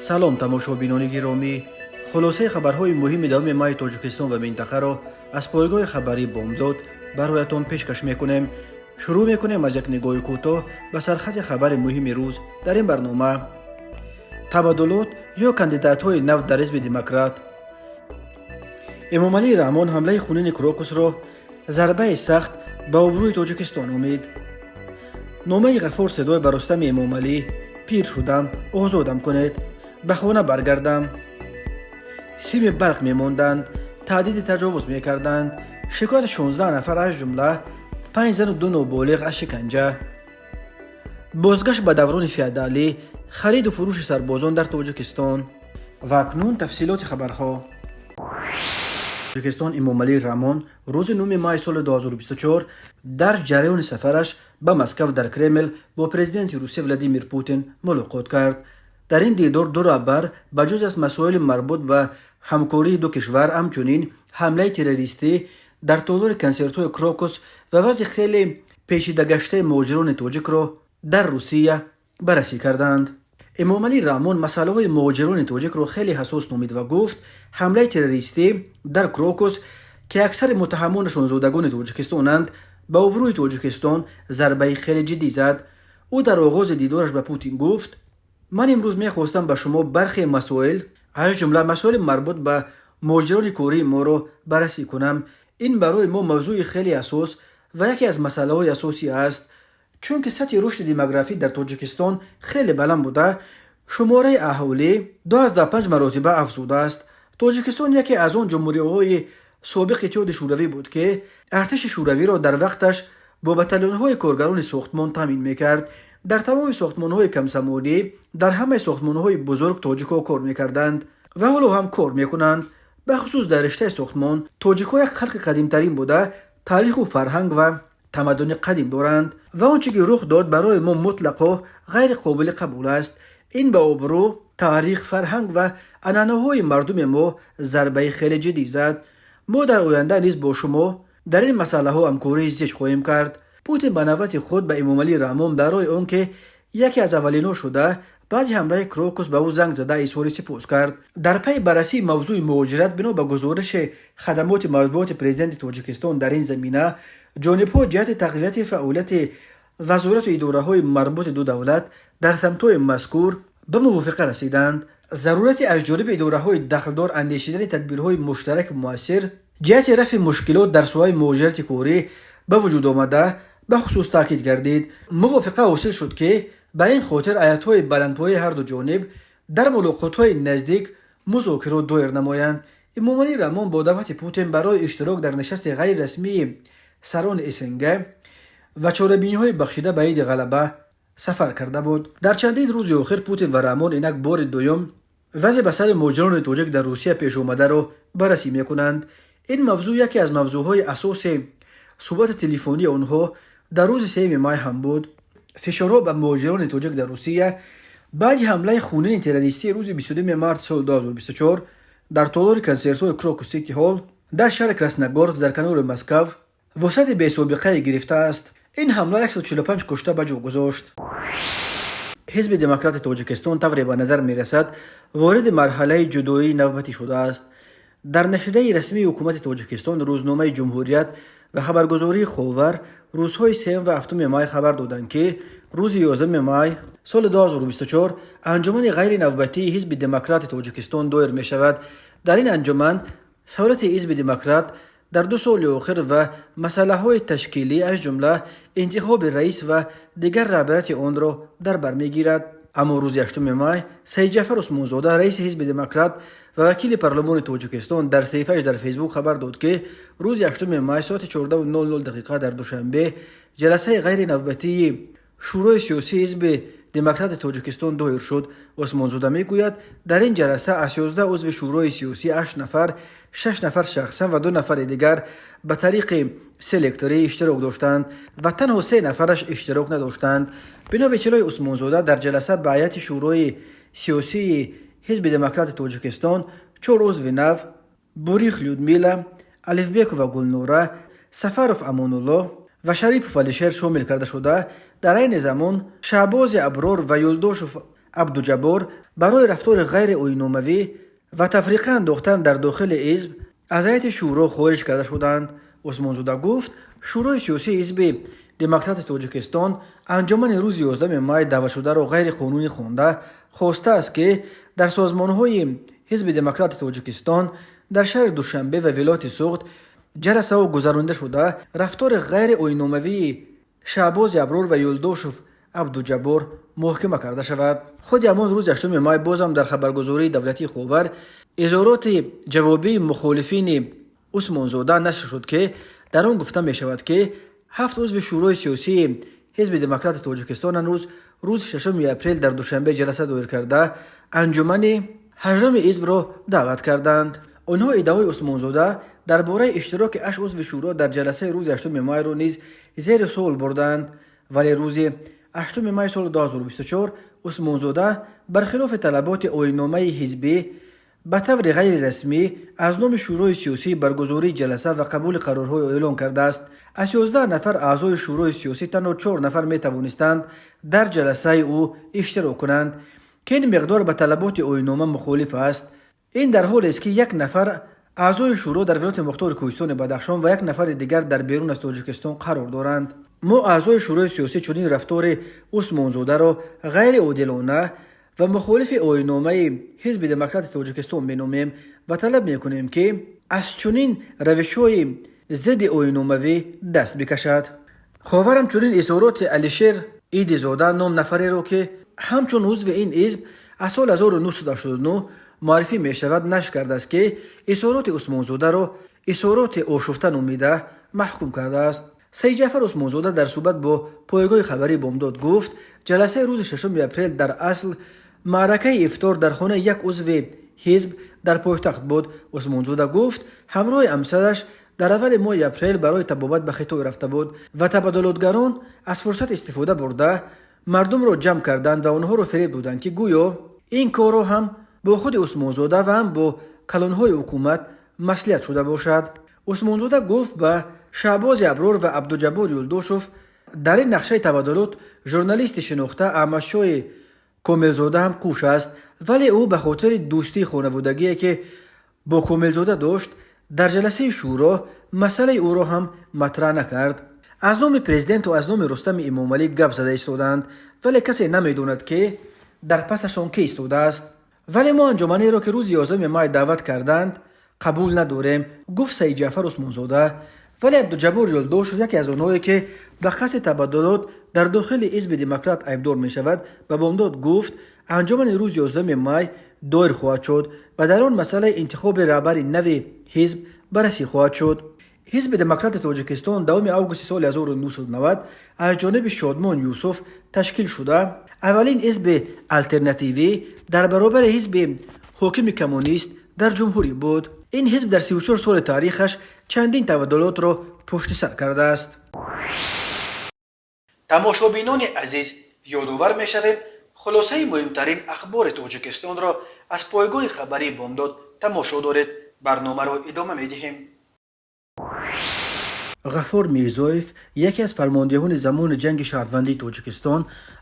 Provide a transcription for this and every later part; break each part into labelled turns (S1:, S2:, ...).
S1: Салом, тамошобинони гиромӣ! Хулосаи хабарҳои муҳими 10 майи Тоҷикистон ва минтақаро аз пойгоҳи хабарии «Бомдод» бароятон пешкаш мекунем. Шурӯъ мекунем аз як нигоҳи кӯтоҳ ба сархати хабари муҳими рӯз. Дар ин барнома: табаддулот ё кандидатҳои нав дар Ҳизби Демократ, Эмомалӣ Раҳмон ҳамлаи хунини Крокусро зарбаи сахт ба обрӯи Тоҷикистон номид, номаи Ғаффор Седой ба Рустами Эмомалӣ: «Пир шудам, озодам кунед, ба хона баргардам», сими барқ мемонданд, таҳдиди таҷовуз мекарданд, шикояти 16 нафар, аз ҷумла панҷ зану ду ноболиғ аз шиканҷа, бозгашт ба даврони феодалӣ, хариду фурӯши сарбозон дар Тоҷикистон. Ва акнун тафсилоти хабарҳо. Тоҷикистон Эмомалӣ Раҳмон рӯзи 9 май соли 2024 дар ҷараёни сафараш ба Москав дар Кремл бо президенти Русия Владимир Путин мулоқот кард. Дар ин дидор ду раҳбар ба ҷуз аз масоили марбут ба ҳамкории ду кишвар, ҳамчунин ҳамлаи террористӣ дар толори консертҳои Крокус ва вазъи хеле печидагаштаи муҳоҷирони тоҷикро дар Русия баррасӣ карданд. Эмомалӣ Раҳмон масъалаҳои муҳоҷирони тоҷикро хеле ҳассос номид ва гуфт, ҳамлаи террористӣ дар Крокус, ки аксари муттаҳамонашон зодагони Тоҷикистонанд, ба обрӯи Тоҷикистон зарбаи хеле ҷиддӣ зад. Ӯ дар оғози дидораш ба Путин гуфт: «Ман имрӯз мехостам ба шумо бархе масоил, аз ҷумла масоили марбут ба муҳоҷирони кории моро баррасӣ кунам. Ин барои мо мавзӯи хеле ҳассос ва яке аз масъалаҳои асосӣ аст, чунки сатҳи рушди демографӣ дар Тоҷикистон хеле баланд буда, шумораи аҳолӣ 2,5 маротиба афзудааст. Тоҷикистон яке аз он ҷумҳуриҳои собиқ Иттиҳоди Шӯравӣ буд, ки артиши шӯравиро дар вақташ бо батальонҳои коргарони сохтмон таъмин мекард. Дар тамоми сохтмонҳои комсомолӣ, дар ҳамаи сохтмонҳои бузург тоҷикҳо кор мекарданд ва ҳоло ҳам кор мекунанд. Бахусус дар риштаи сохтмон. Тоҷикҳо як халқи қадимтарин буда, таъриху фарҳанг ва тамаддуни қадим доранд ва он чӣ ки рух дод, барои мо мутлақо ғайриқобили қабул аст. Ин ба обрӯ, таърих, фарҳанг ва анъанаҳои мардуми мо зарбаи хеле ҷиддӣ зад. Мо дар оянда низ бо шумо дар ин масъалаҳо ҳамкории зич хоҳем кард». Путин ба навбати худ ба Эмомалӣ Раҳмон барои он ки яке аз аввалинҳо шуда баъди ҳамлаи Крокус ба ӯ занг зада, изҳори сипос кард. Дар пайи баррасии мавзӯи муҳоҷират, бино ба гузориши хадамоти матбуоти президенти Тоҷикистон, дар ин замина ҷонибҳо ҷиҳати тақвияти фаъолияти вазорату идораҳои марбути ду давлат дар самтҳои мазкур ба мувофиқа расиданд. Зарурати аз ҷониби идораҳои дахлдор андешидани тадбирҳои муштараки муассир ҷиҳати рафъи мушкилот дар соҳаи муҳоҷирати корӣ ба вуҷуд омада бахусус таъкид гардид. Мувофиқа ҳосил шуд, ки ба ин хотир ҳайатҳои баландпояи ҳарду ҷониб дар мулоқотҳои наздик музокирот доир намоянд. Эмомалӣ Раҳмон бо даъвати Путин барои иштирок дар нишасти ғайрирасмии сарони СНГ ва чорабиниҳои бахшида ба Иди Ғалаба сафар карда буд. Дар чандин рӯзи охир Путин ва Раҳмон инак бори дуюм вазъи ба сари муҳоҷирони тоҷик дар Русия пешомадаро баррасӣ мекунанд. Ин мавзӯъ яке аз мавзӯъҳои асоси суҳбати телефонии онҳо дар рӯзи 3 май ҳам буд. Фишорҳо ба муҳоҷирони тоҷик дар Русия баъди ҳамлаи хунини террористии рӯзи 22 март соли 2024 дар толори консертҳои Крокус Сити Ҳол дар шаҳри Красногорск дар канори Москав вусъати бесобиқае гирифтааст. Ин ҳамла 145 кушта ба ҷо гузошт. Ҳизби Демократи Тоҷикистон, тавре ба назар мерасад, вориди марҳалаи ҷудоии навбатӣ шудааст. Дар нашрияи расмии ҳукумати Тоҷикистон, рӯзномаи «Ҷумҳурият», ва хабаргузории «Ховар» рӯзҳои 3 ва 7 май хабар доданд, ки рӯзи 11 май соли 2024 анҷумани ғайринавбатии Ҳизби Демократи Тоҷикистон доир мешавад. Дар ин анҷуман фаъолияти Ҳизби Демократ дар 2 соли охир ва масъалаҳои ташкилӣ, аз ҷумла интихоби раис ва дигар раҳбарияти онро дар бар мегирад. Аммо рӯзи 8 май Саидҷафар Усмонзода, раиси Ҳизби Демократ ва вакили парлумони Тоҷикистон, дар саҳифааш дар Фейсбук хабар дод, ки рӯзи 8 май соати 14:00 дақиқа дар Душанбе ҷаласаи ғайринавбатии Шӯрои сиёсии Ҳизби Демократи Тоҷикистон доир шуд. Усмонзода мегӯяд, дар ин ҷаласа аз 11 узви шӯрои сиёсӣ ҳашт нафар, шаш нафар шахсан ва ду нафари дигар ба тариқи селекторӣ иштирок доштанд ва танҳо се нафараш иштирок надоштанд. Бино ба иттилои Усмонзода, дар ҷаласа ба ҳайати шӯрои сиёсии Ҳизби Демократи Тоҷикистон чор узви нав: Бурих Людмила, Алифбекова Гулнора, Сафаров Амонуллоҳ ва Шарипов Алишер шомил карда шуда, дар айни замон Шаҳбози Аброр ва Юлдошев Абдуҷаббор барои рафтори ғайриоинномавӣ ва тафриқа андохтан дар дохили ҳизб аз ҳайати шӯро хориҷ карда шуданд. Усмонзода гуфт, Шӯрои сиёсии Ҳизби Демократи Тоҷикистон анҷумани рӯзи 11 май даъватшударо ғайриқонунӣ хонда, хостааст, ки дар созмонҳои Ҳизби Демократи Тоҷикистон дар шаҳри Душанбе ва вилояти Суғд ҷаласаҳо гузаронида шуда, рафтори ғайриоинномавии Шаҳбози Аброр ва Юлдошев Абдуҷаббор муҳокима карда шавад. Худи ҳамон рӯзи 8 май бозам дар хабаргузории давлатии Ховар изҳороти ҷавобии мухолифини Усмонзода нашр шуд, ки дар он гуфта мешавад, ки ҳафт узви Шӯрои сиёсии Ҳизби Демократи Тоҷикистон ҳанӯз рӯзи 6 апрел дар Душанбе ҷаласа доир карда, анҷумани 8-уми ҳизбро даъват карданд. Онҳо иддаои Усмонзода дар бораи иштироки ҳашт узви шӯро дар ҷаласаи рӯзи 8 майро низ зери суол бурданд. Вале рӯзи 8 май соли 2024 Усмонзода бархилофи талаботи оинномаи ҳизбӣ ба таври ғайрирасмӣ аз номи Шӯрои сиёсӣ баргузории ҷаласа ва қабули қарорҳои эълон кардааст. Аз 11 нафар аъзои Шӯрои сиёсӣ танҳо чор нафар метавонистанд дар ҷаласаи ӯ иштирок кунанд, ки ин миқдор ба талаботи оиннома мухолиф аст. Ин дар ҳолест, ки як нафар аъзои шӯро дар Вилояти Мухтори Кӯҳистони Бадахшон ва як нафари дигар дар берун аз Тоҷикистон қарор доранд. Мо, аъзои Шӯрои сиёсӣ, чунин рафтори Усмонзодаро ғайриодилона ва мухолифи оинномаи Ҳизби Демократи Тоҷикистон меномем ва талаб мекунем, ки аз чунин равишҳои зидди оинномавӣ даст бикашад. Ховарам чунин изҳороти Алишер Идизода ном нафареро, ки ҳамчун узви ин ҳизб аз соли 1989 муаррифӣ мешавад, нашр кардааст, ки изҳороти Усмонзодаро изҳороти ошуфта номида маҳкум кардааст. Саидҷаъфар Усмонзода дар суҳбат бо пойгоҳи хабарии Бомдод гуфт, ҷаласаи рӯзи 6 апрел дар асл маъракаи ифтор дар хонаи як узви ҳизб дар пойтахт буд. Усмонзода гуфт, ҳамроҳи ҳамсараш дар аввали моҳи апрел барои табобат ба Хитой рафта буд ва табаддулотгарон аз фурсат истифода бурда, мардумро ҷамъ карданд ва онҳоро фиреб доданд, ки гӯё ин корро ҳам бо худи Усмонзода ва ҳам бо калонҳои ҳукумат маслиҳат шуда бошад. Усмонзода гуфт, ба Шаҳбози Аброр ва Абдуҷаббор Юлдошев дар ин нақшаи табаддулот журналисти шинохта Аҳмадшоҳи Комилзода ҳам қӯш аст, вале ӯ ба хотири дӯстии хонаводагие, ки бо Комилзода дошт, дар ҷаласаи шӯро масъалаи ӯро ҳам матраҳ накард. Аз номи президенту аз номи Рустами Эмомалӣ гап зада истоданд, вале касе намедонад, ки дар пасашон ки истодааст. Вале мо анҷуманеро, ки рӯзи 11 май даъват карданд, қабул надорем, гуфт Саидҷаъфар Усмонзода. Вале Абдуҷаббор Юлдошев, яке аз онҳое, ки ба қасди табаддулот дар дохили Ҳизби Демократ айбдор мешавад, ба Бомдод гуфт, анҷумани рӯзи 11 май доир хоҳад шуд ва дар он масъалаи интихоби раҳбари нави ҳизб баррасӣ хоҳад шуд. Ҳизби Демократи Тоҷикистон 10 августи соли 1990 аз ҷониби Шодмон Юсуф ташкил шуда, аввалин ҳизби алтернативӣ дар баробари ҳизби ҳокими коммунист дар ҷумҳурӣ буд. Ин ҳизб дар 34 соли таърихаш чандин табаддулотро пушти сар кардааст. Тамошобинони азиз, ёдовар мешавем, хулосаи муҳимтарин ахбори Тоҷикистонро аз пойгоҳи хабарии Бомдод тамошо доред. Барномаро идома медиҳем. Ғаффор Мирзоев, яке аз фармондеҳони замони ҷанги шаҳрвандии Тоҷикистон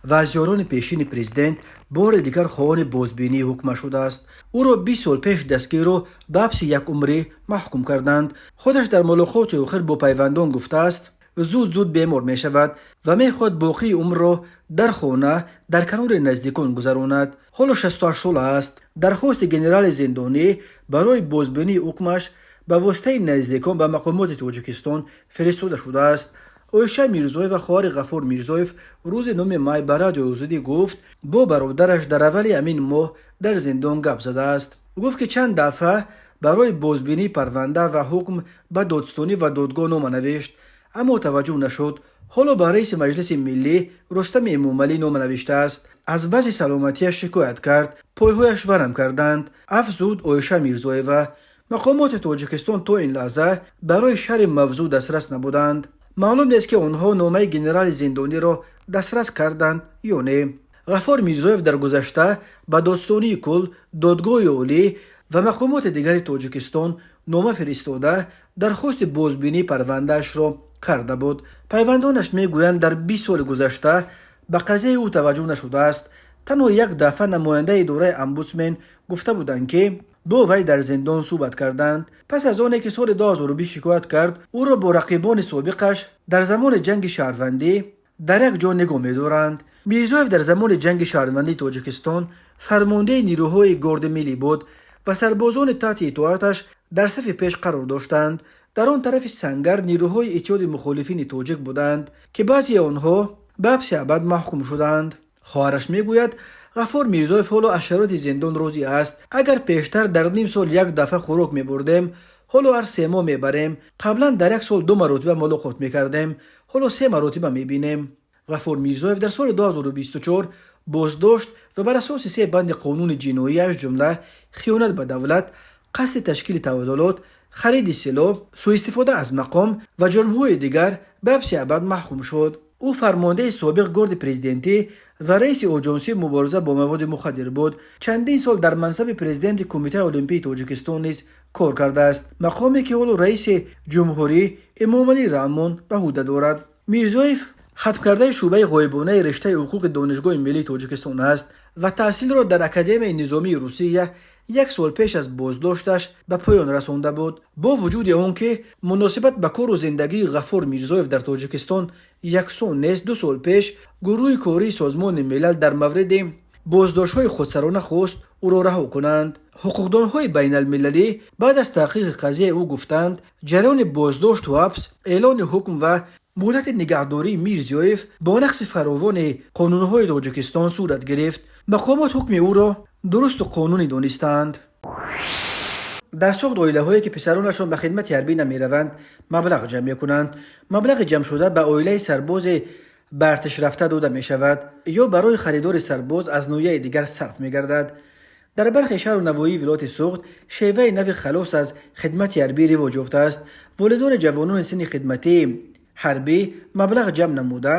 S1: ва аз ёрони пешини президент, бори дигар хоҳони бозбинии ҳукмаш шудааст. Ӯро 20 сол пеш дастгиру ба ҳабси якумрӣ маҳкум карданд. Худаш дар мулоқоти охир бо пайвандон гуфтааст, зуд зуд бемор мешавад ва мехоҳад боқии умрро дар хона дар канори наздикон гузаронад. Ҳоло 68 сола аст. Дархости генерали зиндонӣ барои бозбинии ҳукмаш ба воситаи наздикон ба мақомоти Тоҷикистон фиристода шудааст. Оиша Мирзоева, хоҳари Ғафур Мирзоев, рӯзи 9 май ба Радиои Озодӣ гуфт, бо бародараш дар аввали ҳамин моҳ дар зиндон гап задааст. Гуфт, ки чанд дафъа барои бозбинии парванда ва ҳукм ба додстонӣ ва додгоҳ нома навишт, аммо таваҷҷӯҳ нашуд. Ҳоло ба раиси Маҷлиси Миллӣ Рустами Эмомалӣ нома навиштааст. Аз вазъи саломатиаш шикоят кард, пойҳояш варам карданд, афзуд Оиша Мирзоева. Мақомоти Тоҷикистон то ин лаҳза барои шарҳи мавзӯъ дастрас набуданд. Маълум нест, ки онҳо номаи генерали зиндониро дастрас карданд ё не. Ғаффор Мирзоев дар гузашта ба Додстонии кулл, Додгоҳи Олӣ ва мақомоти дигари Тоҷикистон нома фиристода, дархости бозбинии парвандаашро карда буд. Пайвандонаш мегӯянд, дар 20 соли гузашта ба қазияи ӯ таваҷҷӯҳ нашудааст. Танҳо як дафъа намояндаи идораи омбудсмен гуфта буданд, ки бо вай дар зиндон суҳбат карданд. Пас аз оне ки соли 2020 шикоят кард, ӯро бо рақибони собиқаш дар замони ҷанги шаҳрвандӣ дар як ҷо нигоҳ медоранд. Мирзоев дар замони ҷанги шаҳрвандии Тоҷикистон фармондеҳи нирӯҳои Горди миллӣ буд ва сарбозони таҳти итоаташ дар сафи пеш қарор доштанд. Дар он тарафи сангар нирӯҳои Иттиҳоди мухолифини тоҷик буданд, ки баъзеи онҳо ба ҳабси абад маҳкум шуданд. Хоҳараш мегӯяд, Ғаффор Мирзоев ҳоло аз шароити зиндон розӣ аст. Агар пештар дар ним сол як дафъа хӯрок мебурдем, ҳоло ҳар 3 моҳ мебарем. Қаблан дар як сол ду маротиба мулоқот мекардем, ҳоло се маротиба мебинем. Ғаффор Мирзоев дар соли 2024 боздошт ва бар асоси се банди қонуни ҷиноӣ, аз ҷумла хиёнат ба давлат, қасди ташкили табаддулот, хариди силоҳ, сӯистифода аз мақом ва ҷурмҳои дигар ба ҳабси абад маҳкум шуд. Ӯ фармондеҳи собиқ Горди президентӣ ва раиси Оҷонсии мубориза бо маводи мухаддир буд. Чандин сол дар мансаби президенти Кумитаи олимпии Тоҷикистон низ кор кардааст, мақоме ки ҳоло раиси ҷумҳурӣ Эмомалӣ Раҳмон ба ӯҳда дорад. Мирзоев хатмкардаи шӯъбаи ғоибонаи риштаи ҳуқуқи Донишгоҳи миллии Тоҷикистон аст ва таҳсилро дар Академияи низомии Русия як сол пеш аз боздошташ ба поён расонда буд. Бо вуҷуди он ки муносибат ба кору зиндагии Ғаффор Мирзоев дар Тоҷикистон яксон нест, 2 сол пеш гурӯҳи кории Созмони Милал дар мавриди боздоштҳои худсарона хост ӯро раҳо кунанд. Ҳуқуқдонҳои байналмилалӣ баъд аз таҳқиқи қазияи ӯ гуфтанд, ҷараёни боздошту ҳабс, эълони ҳукм ва муҳлати нигаҳдории Мирзиёев бо нақси фаровони қонунҳои Тоҷикистон сурат гирифт. Мақомот ҳукми ӯро дурусту қонунӣ донистаанд. Дар Суғд оилаҳое, ки писаронашон ба хидмати ҳарбӣ намераванд, маблағ ҷамъ мекунанд. Маблағи ҷамъшуда ба оилаи сарбози ба артиш рафта дода мешавад ё барои харидори сарбоз аз ноҳияи дигар сарф мегардад. Дар бархе шаҳру навоҳии вилояти Суғд шеваи нави халос аз хидмати ҳарбӣ ривоҷ ёфтааст. Волидони ҷавонони синни хидматии ҳарбӣ маблағ ҷамъ намуда,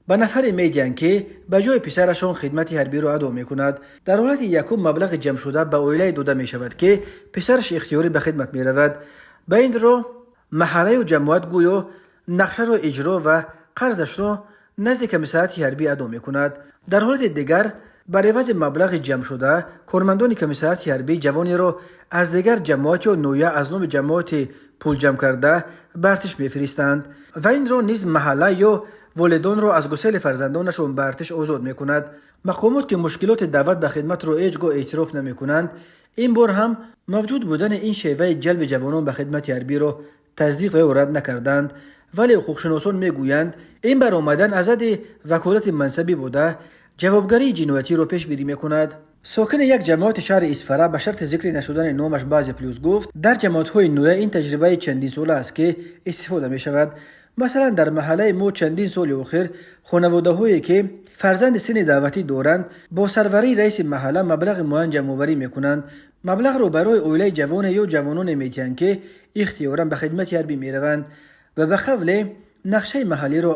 S1: ба нафаре медиҳанд, ки ба ҷои писарашон хидмати ҳарбиро адо мекунад. Дар ҳолати якум маблағи ҷамъшуда ба оилае дода мешавад, ки писараш ихтиёрӣ ба хидмат меравад. Ба ин роҳ маҳаллаю ҷамоат гӯё нақшаро иҷро ва қарзашро назди комиссариати ҳарбӣ адо мекунад. Дар ҳолати дигар, бар ивази маблағи ҷамъшуда, кормандони комиссариати ҳарбӣ ҷавонеро аз дигар ҷамоат ё ноҳия аз номи ҷамоати пулҷамъкарда ба артиш мефиристанд ва инро низ маҳалла ё волидонро аз гусели фарзандонашон ба артиш озод мекунад. Мақомот, ки мушкилоти даъват ба хидматро ҳеҷ гоҳ эътироф намекунанд, ин бор ҳам мавҷуд будани ин шеваи ҷалби ҷавонон ба хидмати ҳарбиро тасдиқ ва ё рад накарданд. Вале ҳуқуқшиносон мегӯянд, ин баромадан аз ҳадди ваколати мансабӣ буда, ҷавобгарии ҷиноятиро пешбинӣ мекунад. Сокини як ҷамоати шаҳри Исфара ба шарти зикри нашудани номаш ба Азия Плюс гуфт, дар ҷамоатҳои ноҳия ин таҷрибаи чандинсола аст, ки истифода мешавад. Масалан, дар маҳаллаи мо чандин соли охир хонаводаҳое, ки фарзанди синни даъватӣ доранд, бо сарварии раиси маҳалла маблағи муайян ҷамъоварӣ мекунанд. Маблағро барои оилаи ҷавоне ё ҷавононе медиҳанд, ки ихтиёран ба хидмати ҳарбӣ мераванд ва ба қавле нақшаи маҳаллиро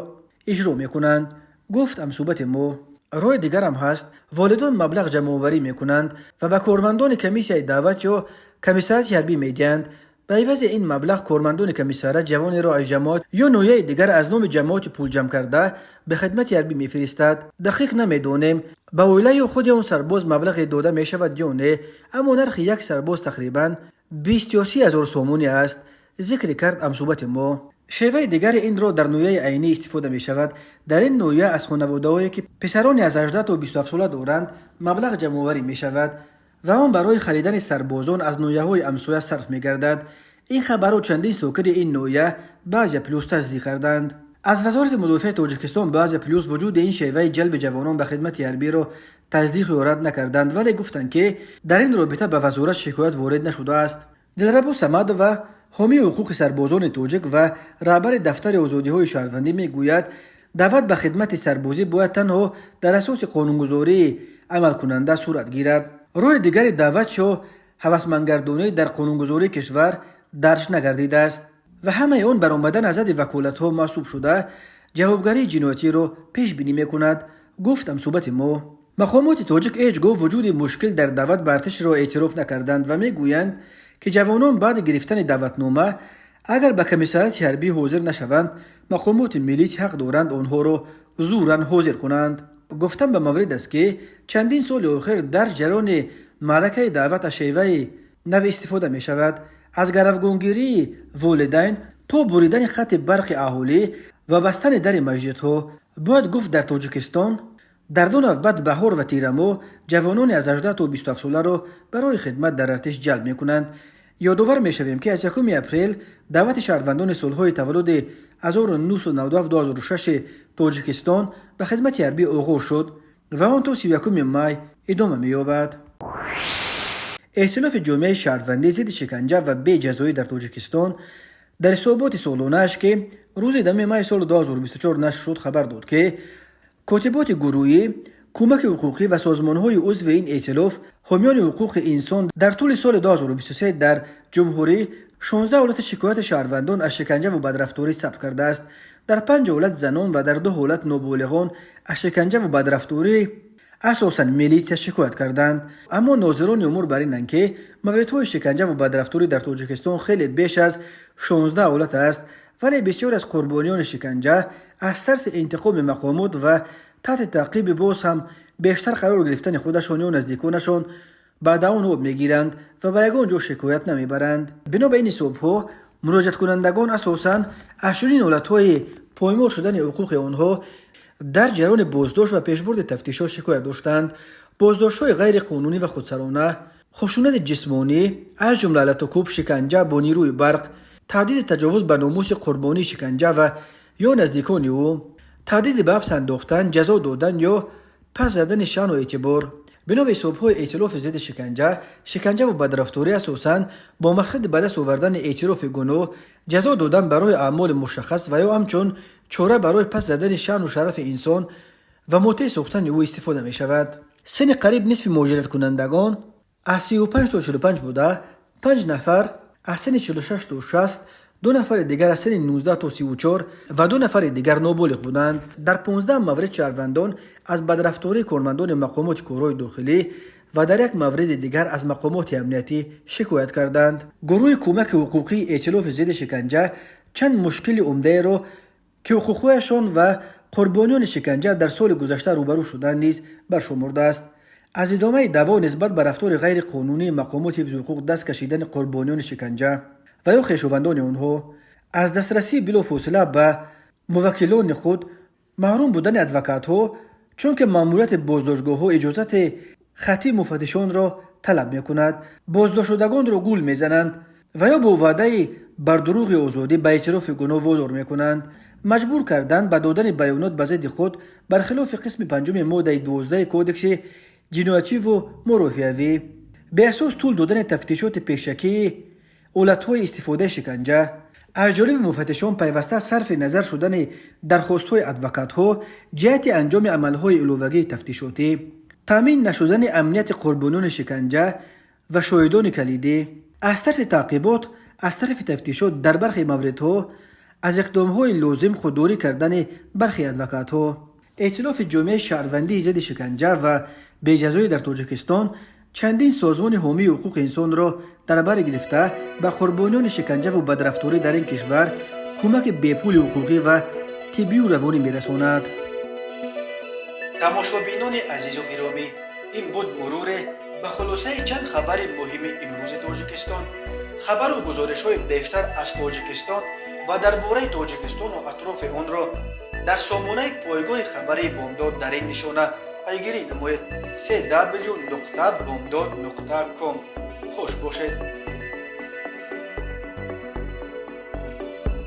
S1: иҷро мекунанд, гуфт ҳамсӯҳбати мо. Роҳи дигарам ҳаст. Волидон маблағ ҷамъоварӣ мекунанд ва ба кормандони комиссияи даъват ё комиссариати ҳарбӣ медиҳанд. Ба ивази ин маблағ кормандони комиссариат ҷавонеро аз ҷамоат ё ноҳияи дигар аз номи ҷамоати пулҷамъкарда ба хидмати ҳарбӣ мефиристад. Дақиқ намедонем, ба оила ё худи он сарбоз маблағе дода мешавад ё не, аммо нархи як сарбоз тақрибан 20 ё 30 ҳазор сомонӣ аст, зикр кард ҳамсӯҳбати мо. Шеваи дигари инро дар ноҳияи Айнӣ истифода мешавад. Дар ин ноҳия аз хонаводаҳое, ки писароне аз 18 то 27 сола доранд, маблағ ҷамъоварӣ мешавад ва он барои харидани сарбозон аз ноҳияҳои ҳамсоя сарф мегардад. Ин хабарро чандин сокини ин ноҳия ба Азия Плюс тасдиқ карданд. Аз Вазорати мудофиаи Тоҷикистон ба Азия Плюс вуҷуди ин шеваи ҷалби ҷавонон ба хидмати ҳарбиро тасдиқ ё рад накарданд, вале гуфтанд, ки дар ин робита ба вазорат шикоят ворид нашудааст. Дилрабо Самадова, ҳомии ҳуқуқи сарбозони тоҷик ва раҳбари дафтари озодиҳои шаҳрвандӣ, мегӯяд, даъват ба хидмати сарбозӣ бояд танҳо дар асоси қонунгузории амалкунанда сурат гирад. Роҳи дигари даъват ё ҳавасмандгардонӣ дар қонунгузории кишвар дарҷ нагардидааст ва ҳамаи он баромадан аз ҳадди ваколатҳо маҳсуб шуда, ҷавобгарии ҷиноятиро пешбинӣ мекунад, гуфт ҳамсӯҳбати мо. Мақомоти тоҷик ҳеҷ гоҳ вуҷуди мушкил дар даъват ба артишро эътироф накарданд ва мегӯянд, ки ҷавонон баъди гирифтани даъватнома агар ба комиссариати ҳарбӣ ҳозир нашаванд, мақомоти милис ҳақ доранд онҳоро зӯран ҳозир кунанд. Гуфтан ба маврид аст, ки чандин соли охир дар ҷараёни маъракаи даъват аз шеваи нав истифода мешавад. Аз гаравгонгирии волидайн то буридани хати барқи аҳолӣ ва бастани дари масҷидҳо. Бояд гуфт, дар Тоҷикистон дар ду навбат, баҳор ва тирамоҳ, ҷавонони аз 18 то 27 соларо барои хидмат дар артиш ҷалб мекунанд. Ёдовар мешавем, ки аз 1 апрел даъвати шаҳрвандони солҳои таваллуди 1997-2006 Тоҷикистон ба хидмати ҳарбӣ оғоз шуд ва он то 31 май идома меёбад. Эътилофи ҷомеаи шаҳрвандӣ зидди шиканҷа ва беҷазоӣ дар Тоҷикистон дар ҳисоботи солонааш, ки рӯзи 10 май соли 2024 нашр шуд, хабар дод, ки котиботи гурӯҳӣ, кӯмаки ҳуқуқӣ ва созмонҳои узви ин эътилоф, ҳомиёни ҳуқуқи инсон, дар тӯли соли 2023 дар ҷумҳурӣ 16 ҳолати шикояти шаҳрвандон аз шиканҷа ва бадрафторӣ сабт кардааст. Дар панҷ ҳолат занон ва дар ду ҳолат ноболиғон аз шиканҷа ва бадрафторӣ, асосан милитсия, шикоят карданд. Аммо нозирони умур бар инанд, ки мавридҳои шиканҷа ва бадрафторӣ дар Тоҷикистон хеле беш аз 16 ҳолат аст, вале бисёре аз қурбониёни шиканҷа аз тарси интиқоми мақомот ва таҳти таъқиби боз ҳам бештар қарор гирифтани худашон ё наздиконашон ба даҳон об мегиранд ва ба ягон ҷо шикоят намебаранд. Бино ба ин ҳисобҳо, муроҷиаткунандагон асосан аз чунин ҳолатҳои поймол шудани ҳуқуқи онҳо дар ҷараёни боздошт ва пешбурди тафтишот шикоят доштанд: боздоштҳои ғайриқонунӣ ва худсарона, хушунати ҷисмонӣ, аз ҷумла латукӯб, шиканҷа бо нерӯи барқ, таҳдиди таҷовуз ба номуси қурбонии шиканҷа ва ё наздикони ӯ, таҳдиди ба ҳабс андохтан, ҷазо додан ё пас задани шаъну эътибор. Бино ба ҳисобҳои эътилофи зидди шиканҷа, шиканҷа ва бадрафторӣ асосан бо мақсади ба даст овардани эътирофи гуноҳ, ҷазо додан барои аъмоли мушаххас ва ё ҳамчун чора барои пас задани шаъну шарафи инсон ва мутеъ сохтани ӯ истифода мешавад. Синни қариб нисфи муҳоҷираткунандагон аз 35 то 45 буда, панҷ нафар аз синни 46 то 60, ду нафари дигар аз синни 19 то 34 ва ду нафари дигар ноболиғ буданд. Дар 15 маврид шаҳрвандон аз бадрафтории кормандони мақомоти корҳои дохилӣ ва дар як мавриди дигар аз мақомоти амниятӣ шикоят карданд. Гурӯҳи кӯмаки ҳуқуқии эътилофи зидди шиканҷа чанд мушкили умдаеро, ки ҳуқуқҳояшон ва қурбониёни шиканҷа дар соли гузашта рӯбарӯ шуданд, низ баршумурдааст: аз идомаи даъво нисбат ба рафтори ғайриқонунии мақомоти ҳифзи ҳуқуқ даст кашидани қурбониёни шиканҷа ва ё хешовандони онҳо, аз дастрасии билофосила ба муваккилони худ маҳрум будани адвокатҳо, чунки маъмурияти боздоштгоҳҳо иҷозати хаттии муфаттишонро талаб мекунад, боздоштшудагонро гул мезананд ва ё бо ваъдаи бардурӯғи озодӣ ба эътирофи гуноҳ водор мекунанд, маҷбур кардан ба додани баёнот ба зидди худ бар хилофи қисми панҷуми моддаи 12 кодекси ҷиноятиву мурофиавӣ, беасос тӯл додани тафтишоти пешакии ҳолатҳои истифодаи шиканҷа, аз ҷониби муфаттишон пайваста сарфи назар шудани дархостҳои адвокатҳо ҷиҳати анҷоми амалҳои иловагии тафтишотӣ, таъмин нашудани амнияти қурбониёни шиканҷа ва шоҳидони калидӣ, аз тарси таъқибот аз тарафи тафтишот дар бархе мавридҳо аз иқдомҳои лозим худдорӣ кардани бархе адвокатҳо. Эътилофи ҷомеаи шаҳрвандии зидди шиканҷа ва беҷазоӣ дар Тоҷикистон чандин созмони ҳомии ҳуқуқи инсонро дар бар гирифта, ба қурбониёни шиканҷаву бадрафторӣ дар ин кишвар кӯмаки бепули ҳуқуқӣ ва тиббию равонӣ мерасонад. Тамошобинони азизу гиромӣ, ин буд муруре ба хулосаи чанд хабари муҳими имрӯзи Тоҷикистон. Хабару гузоришҳои бештар аз Тоҷикистон ва дар бораи Тоҷикистону атрофи онро дар сомонаи пойгоҳи хабарии Бомдод дар ин нишона пайгирӣ намоед: cw.bomdod.com. Хуш бошед.